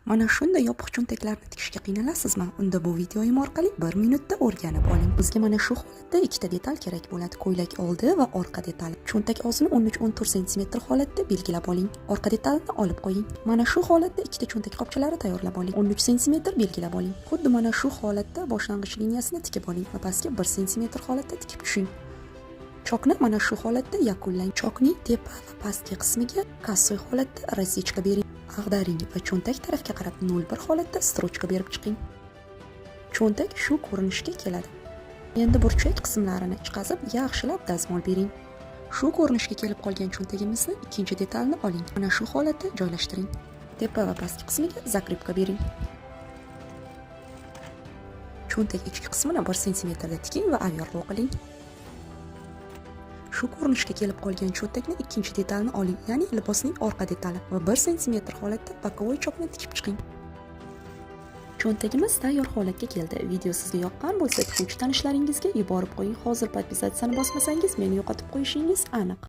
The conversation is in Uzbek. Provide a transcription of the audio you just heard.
Mana shunday yopiq cho'ntaklarni tikishga qiynalasizmi? Unda bu videoyim orqali 1 minutda o'rganib oling. Bizga mana shu holatda ikkita detal kerak bo'ladi. Ko'ylak oldi va orqa detali. Cho'ntak og'zini 13-14 sm holatda belgilab oling. Orqa detalini olib qo'ying. Mana shu holatda ikkita cho'ntak qopchalari tayyorlab oling. 13 sm belgilab oling. Xuddi mana shu holatda boshlang'ich liniyasini tikib oling va pastga 1 sm holatda tikib tushing. Chokni mana shu holatda yakunlang. Chokning tepa va pastki qismiga косой holatda рассечка bering. Ag'daring va cho'ntak tarafga qarab 0,1 holatda строчка berib chiqing. Cho'ntak shu ko'rinishga keladi. Endi burchak qismlarini chiqazib, yaxshilab dazmol bering. Shu ko'rinishga kelib qolgan cho'ntagimizni ikkinchi detalini oling. Mana shu holatda joylashtiring. Tepa va pastki qismiga закрепка bering. Cho'ntak ichki qismini 1 sm da tiking va оверлок qiling. Shu ko'rinishga kelib qolgan cho'ntakni ikkinchi detalini oling, ya'ni libosning orqa detali, va 1 sm holatda боковой chokni tikib chiqing. Cho'ntagimiz tayyor holatga keldi. Video sizga yoqqan bo'lsa, tikuvchi tanishlaringizga yuborib qo'ying. Hozir подписаться ni bosmasangiz, meni yo'qotib qo'yishingiz aniq.